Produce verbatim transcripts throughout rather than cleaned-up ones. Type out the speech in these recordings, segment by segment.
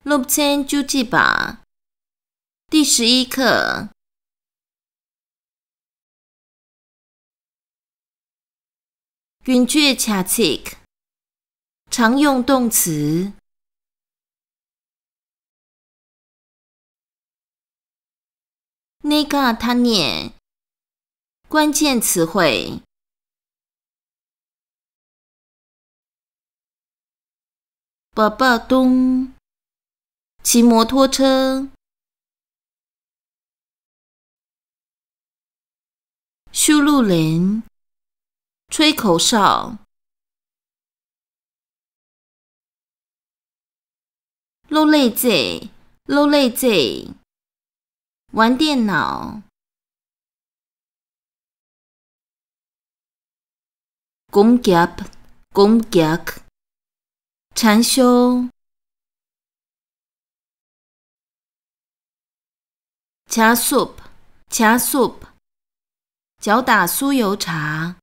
སློབ་ཚན་བཅུ་གཅིག་པ། 第十一课。 རྒྱུན་སྤྱོད་བྱ་ཚིག 常用动词。 གནད་འགག་ཐ་སྙད། 关键词汇。 བབ་པ་བརྡུང་། 骑摩托车。 ཤུགས་གླུ་ལེན། 吹口哨。 གློག་ཀླད་རྩེད། གློག་ཀླད་རྩེད། 玩电脑。 སྒོམ་རྒྱབ། སྒོམ་རྒྱག། 禅修。 ཇ་སྲུབ། ཇ་སྲུབ། 搅打酥油茶。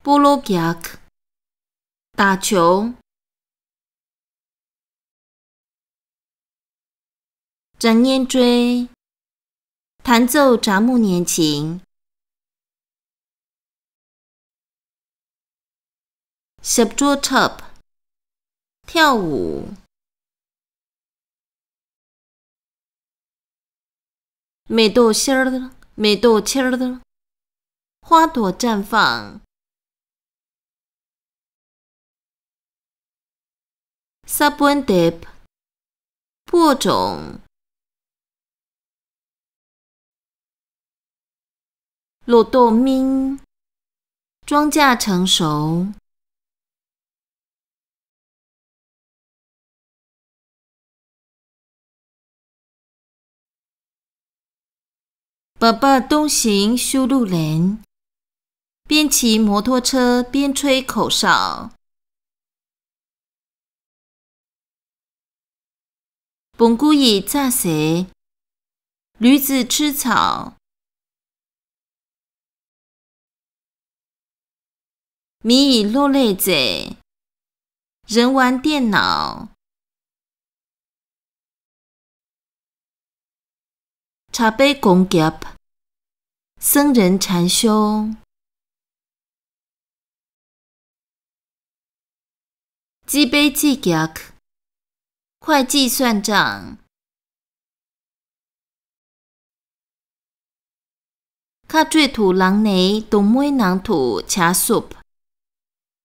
སྤོ་ལོ་རྒྱག། 打球。 སྒྲ་སྙན་དཀྲོལ། 弹奏啄木年琴。 ཞབས་བྲོ་འཁྲབ། 跳舞。 མེ་ཏོག་ཕྱིར། མེ་ཏོག་ཕྱིར། 花朵绽放。 ས་བོན་འདེབས། 播种。 ལོ་ཏོག་སྨིན། 庄稼成熟。 བབ་པ་བརྡུང་ཞིང་ཤུགས་གླུ་ལེན། 边骑摩托车边吹口哨。 བོང་ཀུ་ཡིས་རྩྭ་ཟས། 驴子吃草。 མི་ཡིས་གློག་ཀླད་རྩེད། 人玩电脑。 གྲྭ་པས་སྒོམ་བརྒྱབ། 僧人禅修。 རྩིས་པས་རྩིས་རྒྱག། 会计算账。 ཁ་སྤྲོད་དུ་ལངས་ནས་གདོང་མོའི་ནང་དུ་ཇ་སྲུབ།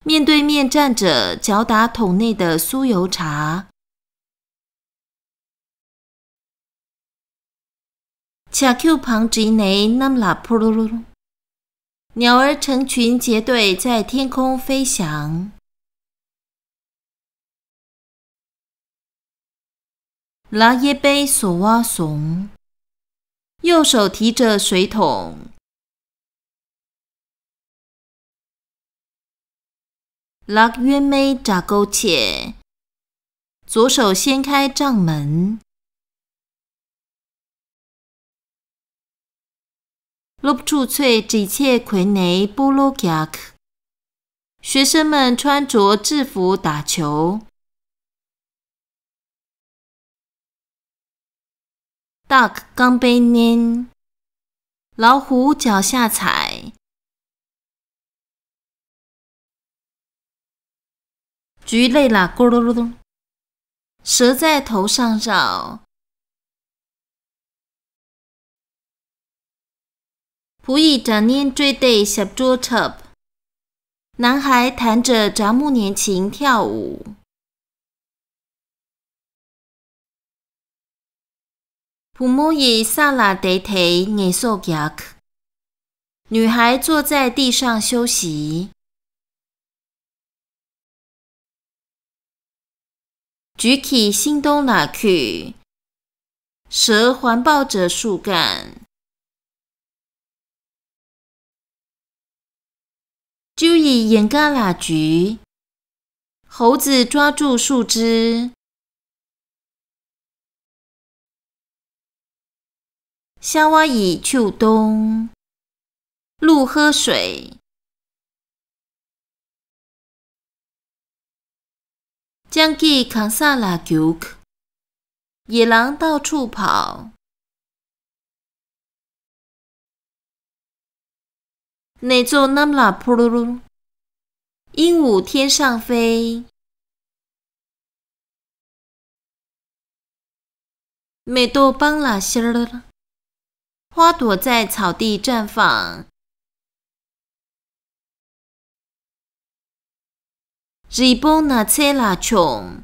面对面站着，搅打桶内的酥油茶。 བྱ་ཁྱུ་བང་བསྒྲིགས་ནས་གནམ་ལ་འཕུར། 鸟儿成群结队在天空飞翔。 ལག་གཡས་པས་ཟོ་བ་ཟུང་། 右手提着水桶。 ལག་གཡོན་མས་དྲ་སྒོ་ཕྱེ། 左手掀开帐门。 སློབ་ཕྲུག་ཚོས་སྒྲིག་ཆས་གོན་ནས་སྤོ་ལོ་རྒྱག། 学生们穿着制服打球。 སྟག་རྐང་པས་མནན། 老虎脚下踩。 ཇུས་ལས་ལ་བསྐོར། 蛇在头上绕。 བུ་ཡིས་སྒྲ་སྙན་དཀྲོལ་ཏེ་ཞབས་བྲོ་འཁྲབ། 男孩弹着啄木年琴跳舞。 བུ་མོ་ཡིས་ས་ལ་བསྡད་དེ་ངལ་གསོ་རྒྱག། 女孩坐在地上休息。 ཇུས་ཀྱིས་ཤིང་སྡོང་ལ་འཁྱུད། 蛇环抱着树干。 ཅུ་ཡིས་ཡལ་ག་ལ་འཇུས། 猴子抓住树枝。ཤ་བ་ཡིས་ཆུ་བཏུང་། 鹿喝水。 སྤྱང་ཀིས་གང་ས་ལ་རྒྱུག། 野狼到处跑。 ནེ་ཙོ་གནམ་ལ་འཕུར། 鹦鹉天上飞。 མེ་ཏོག་སྤང་ལ་ཤར། 花朵在草地绽放。 རི་བོང་ནགས་ཚལ་ལ་མཆོངས།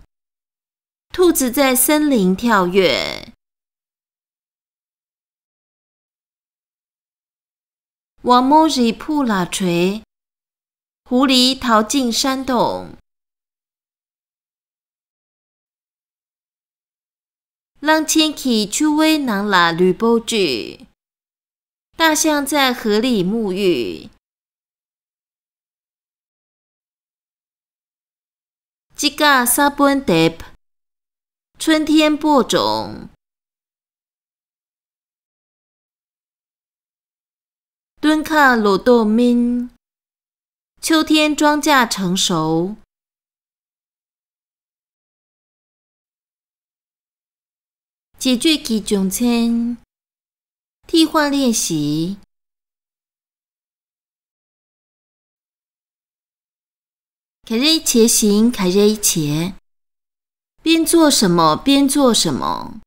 兔子在森林跳跃。 ཝ་མོ་རི་ཕུག་ལ་བྲོས། 狐狸逃进山洞。 གླང་ཆེན་གྱིས་ཆུ་བོའི་ནང་ལ་ལུས་པོ་བཅུས། 大象在河里沐浴。 དཔྱིད་ཀ་ས་བོན་འདེབས། 春天播种。 སྟོན་ཁ་ལོ་ཏོག་སྨིན། 秋天庄稼成熟。 རྗེས་བརྗོད་ཀྱི་རྒྱུ་མཚན། 替换练习。 ག་རེ་བྱས་ཤིང་ག་རེ་བྱས། 边做什么边做什么。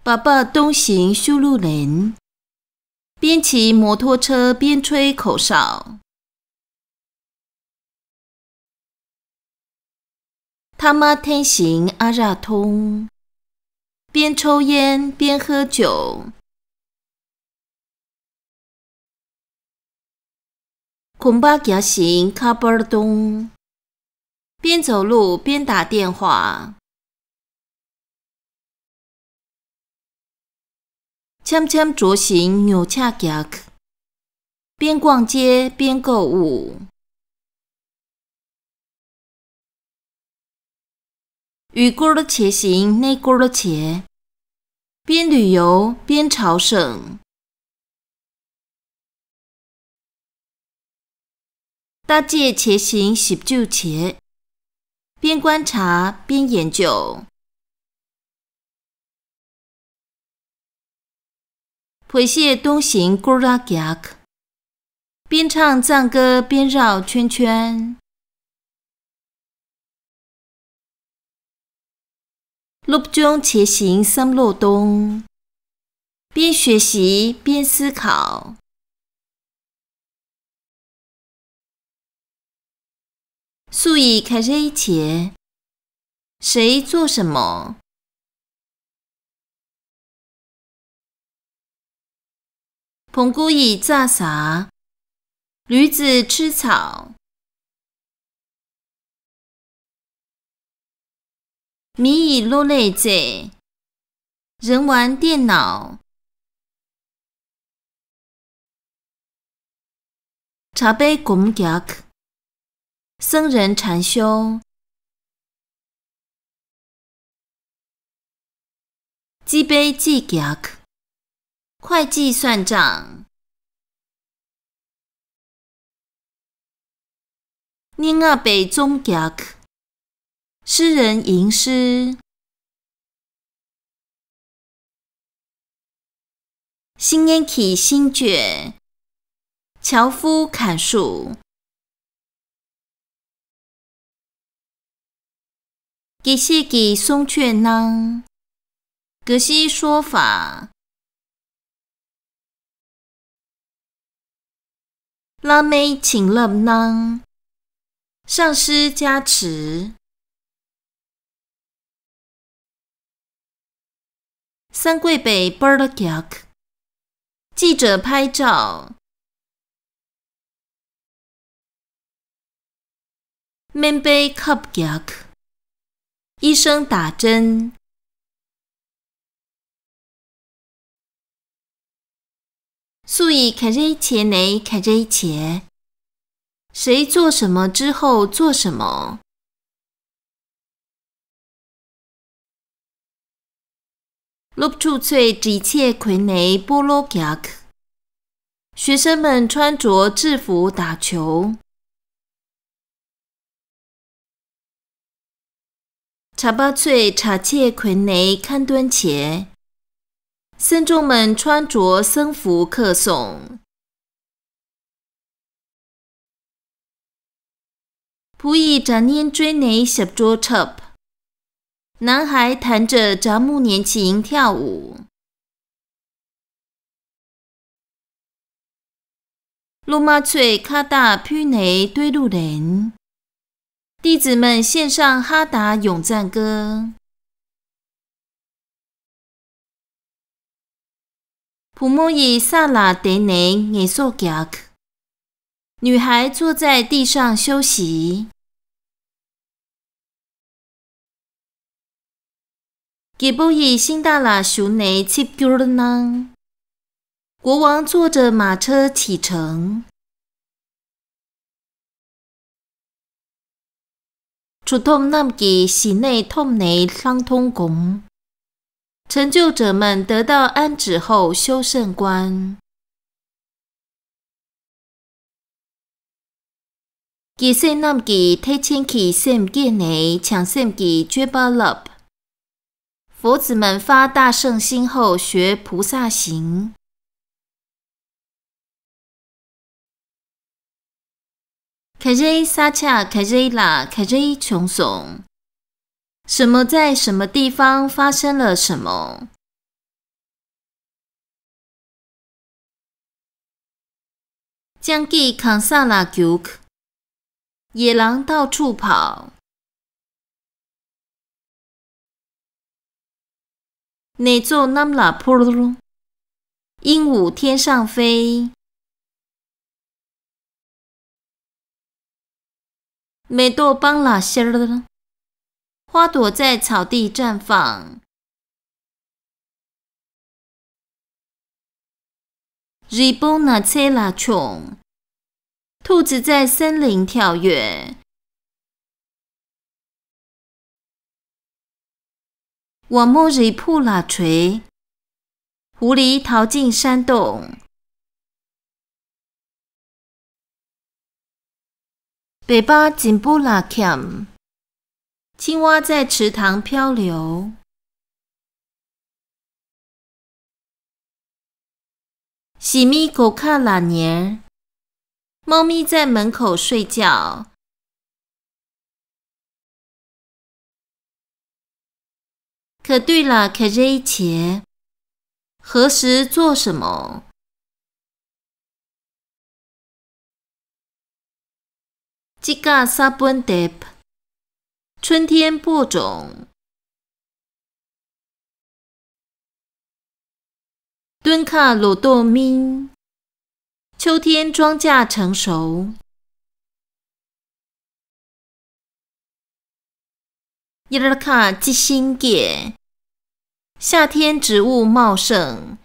སྦག་སྦག་བཏུང་ཞིང་ཤུགས་ལུ་ལེན། 边骑摩托车边吹口哨。 ཐ་མག་འཐེན་ཞིང་ཨ་རག་འཐུང་། 边抽烟边喝酒。 གོམ་པ་རྒྱག་ཞིང་ཁ་པར་འཐུང་། 边走路边打电话。 འཆམ་འཆམ་འགྲོ་ཞིང་ཉོ་ཆ་རྒྱག། 边逛街边购物。 ཡུལ་སྐོར་བྱས་ཤིང་གནས་སྐོར་བྱས། 边旅游边朝圣。 ལྟ་དཔྱད་བྱས་ཤིང་ཞིབ་འཇུག་བྱས། 边观察边研究。 བོད་གཞས་འཐུང་ཞིང་སྐོར་ར་རྒྱག། 边唱赞歌边绕圈圈。 སློབ་སྦྱོང་བྱས་ཤིང་བསམ་བློ་གཏོང་། 边学习边思考。 སུ་ཡིས་ག་རེ་བྱས། 谁做什么？ བོང་ཀུ་ཡིས་རྩྭ་ཟ། 驴子吃草。 མི་ཡིས་གློག་ཀླད་རྩེད། 人玩电脑。 གྲྭ་པས་སྒོམ་རྒྱག། 僧人禅修。 རྩིས་པས་རྩིས་རྒྱག། 会计算账。 སྙན་ངག་པས་རྩོམ་རྒྱག། 诗人吟诗。 ཤིང་གཉན་གྱིས་ཤིང་གཅོད། 樵夫砍树。 དགེ་བཤེས་ཀྱིས་གསུང་ཆོས་གནང་། 格西说法。 བླ་མས་བྱིན་རླབས་གནང་། 上师加持。 གསར་འགོད་པས་པར་རྒྱག། 记者拍照。 སྨན་པས་ཁབ་རྒྱག། 医生打针。 སུ་ཡིས་ག་རེ་བྱས་ནས་ག་རེ་བྱས། 谁做什么之后做什么。སློབ་ཕྲུག་ཚོས་སྒྲིག་ཆས་གོན་ནས་སྤོ་ལོ་རྒྱག 学生们穿着制服打球。 གྲྭ་པ་ཚོས་གྲྭ་ཆས་གོན་ནས་ཁ་འདོན་བྱས། 僧众们穿着僧服客诵。 བུ་ཡིས་སྒྲ་སྙན་བསྐྲུན་ནས་ཞབས་བྲོ་འཁྲབ། 男孩弹着眨木年琴跳舞。 སློབ་མ་ཚོས་ཁ་བཏགས་ཕུལ་ནས་བསྟོད་གླུ་ལེན། 弟子们献上哈达咏赞歌。 བུ་མོ་ཡིས་ས་ལ་བསྡད་ནས་ངལ་གསོ་རྒྱག 女孩坐在地上休息。 རྒད་པོ་ཡིས་ཤིང་རྟ་ལ་ཞོན་ནས་ཆིབས་བསྒྱུར་གནང་། 国王坐着马车启程。 གྲུབ་ཐོབ་རྣམས་ཀྱིས་ཞི་གནས་ཐོབ་ནས་ལྷག་མཐོང་བསྒོམ། 成就者们得到安止后修圣观。 རྒྱལ་སྲས་རྣམས་ཀྱིས་ཐེག་ཆེན་གྱི་སེམས་བསྐྱེད་ནས་བྱང་སེམས་ཀྱི་སྤྱོད་པ་བསླབ། 佛子们发大乘心后学菩萨行。 ག་རེ་ས་ཆ་ག་རེ་ལ་ག་རེ་བྱུང་སོང་། 什么在什么地方发生了什么。 སྤྱང་ཀིས་གང་ས་ལ་རྒྱུག 野狼到处跑。 ནེ་ཙོ་གནམ་ལ་འཕུར། 鹦鹉天上飞。 མེ་ཏོག་སྤང་ལ་ཤར། 花朵在草地绽放。 རི་བོང་ནགས་ཚལ་ལ་མཆོངས། 兔子在森林跳跃。 ཝ་མོ་རི་ཕུག་ལ་བྲོས། 狐狸逃进山洞。 བོད་པ་རྫིང་བུ་ལ་འཁྱམས། 青蛙在池塘漂流。 ཞི་མི་སྒོ་ཁ་ལ་ཉལ། 猫咪在门口睡觉。 ག་དུས་ལ་ག་རེ་བྱས། 何时做什么。 དཔྱིད་ཀ་ས་བོན་འདེབས། 春天播种。 སྟོན་ཁ་ལོ་ཏོག་སྨིན། 秋天庄稼成熟。 དབྱར་ཁ་རྩི་ཤིང་སྐྱེས། 夏天植物茂盛。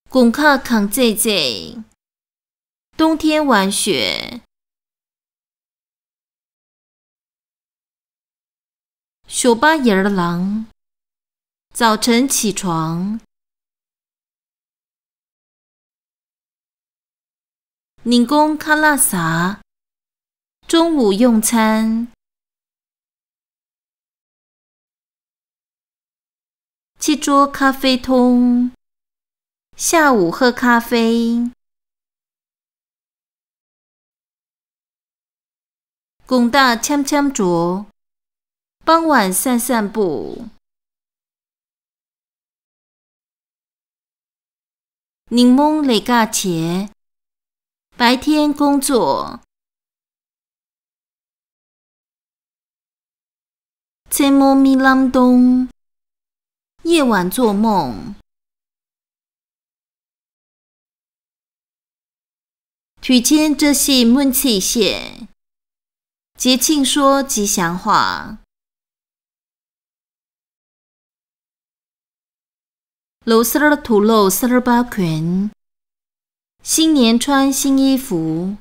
དགུན་ཁ་གངས་བཙོས་བཙོས། 冬天玩雪。 ཞོགས་པ་ཡར་ལངས། 早晨起床。 ཉིན་གུང་ཁ་ལག་ཟ། 中午用餐。 ཕྱི་དྲོ་ཁ་ཧྥེ་འཐུང་། 下午喝咖啡。 དགོང་དག་འཆམ་འཆམ་འགྲོ། 傍晚散散步。 ཉིན་མོ་ལས་ཀ་བྱེད། 白天工作。 མཚན་མོ་རྨི་ལམ་གཏོང་། 夜晚做梦。 དུས་ཆེན་བཀྲ་ཤིས་སྨོན་ཚིག་བཤད། 节庆说吉祥话。 ལོ་གསར་དུག་ལོག་གསར་པ་གོན། 新年穿新衣服。